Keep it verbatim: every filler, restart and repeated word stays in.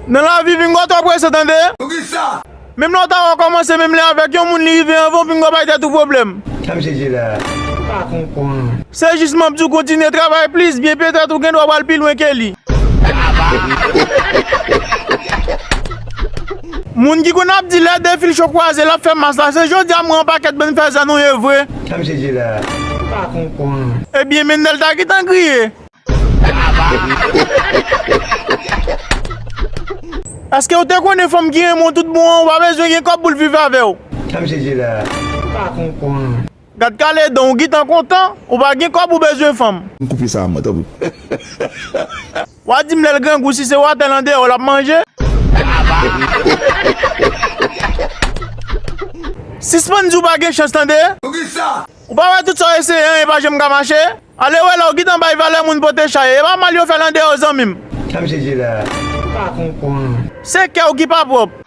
Nan lavi, pinga w twò prese, tande. Poukisa? Menm lè w ta wè w kòmanse menm lè avèk yon moun, li rive anvan w, pinga w bay tèt ou pwoblèm. Sa misye di la? M pa konprann. Se jis m ap di w kontinye travay plis, byen petèt ou gen dwa pral pi lwen ke li. Moun ki konn ap di lè de fil cho kwaze, l ap fè mas la, se jodi a m wè yon pakèt bann fè zè nou ye vre. Sa misye di la? M pa konprann. Ebyen, Mendel ta gentan griye. Èske w te konnen fanm ki renmen w tout bon an, ou pa bezwen gen kòb pou l viv avè w? Sa misye di la? M pa konprann. Gad kale dan, ou gentan kontan, ou pa gen kòb, ou bezwen fanm. M koupe sa a, mwen, tanpri. W a di m lè l grangou, si se watèl andeyò l ap manje. Sispann di w pa gen chans, tande. Poukisa? Ou pa wè tout sa w eseye, anyen pa janm ka mache? Ale wè la, ou gentan bay valè moun pote chay. E pa mal yo fè l andeyò, zanmi m. Sa misye di la? M pa konprann. Se kè w ki pa pwòp.